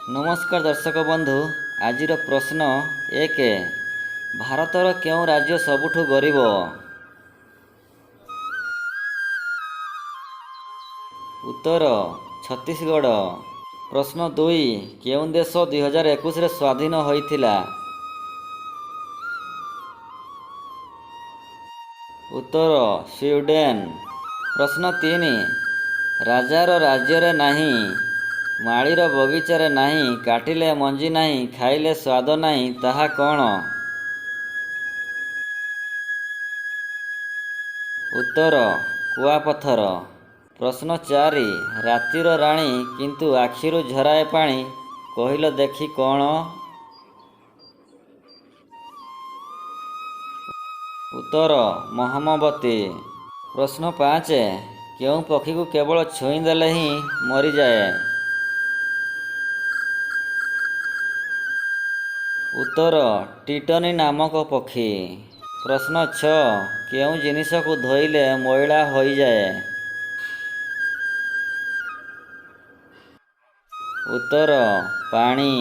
ନମସ୍କାର ଦର୍ଶକ ବନ୍ଧୁ। ଆଜିର ପ୍ରଶ୍ନ 1, ଭାରତର କେଉଁ ରାଜ୍ୟ ସବୁଠୁ ଗରିବ? ଉତ୍ତର ଛତିଶଗଡ଼। ପ୍ରଶ୍ନ 2, କେଉଁ ଦେଶ 2021ରେ ସ୍ୱାଧୀନ ହୋଇଥିଲା? ଉତ୍ତର ସ୍ୱିଡେନ। ପ୍ରଶ୍ନ 3, ରାଜାର ରାଜ୍ୟରେ ନାହିଁ, ମାଳିର ବଗିଚାରେ ନାହିଁ, କାଟିଲେ ମଞ୍ଜି ନାହିଁ, ଖାଇଲେ ସ୍ୱାଦ ନାହିଁ, ତାହା କ'ଣ? ଉତ୍ତର କୁଆପଥର। ପ୍ରଶ୍ନ 4, ରାତିର ରାଣୀ କିନ୍ତୁ ଆଖିରୁ ଝରାଏ ପାଣି, କହିଲ ଦେଖି କ'ଣ? ଉତ୍ତର ମହମବତୀ। ପ୍ରଶ୍ନ 5, କେଉଁ ପକ୍ଷୀକୁ କେବଳ ଛୁଇଁ ଦେଲେ ହିଁ ମରିଯାଏ? ଉତ୍ତର ଟିଟନି ନାମକ ପକ୍ଷୀ। ପ୍ରଶ୍ନ 6, କେଉଁ ଜିନିଷକୁ ଧୋଇଲେ ମଇଳା ହୋଇଯାଏ? ଉତ୍ତର ପାଣି।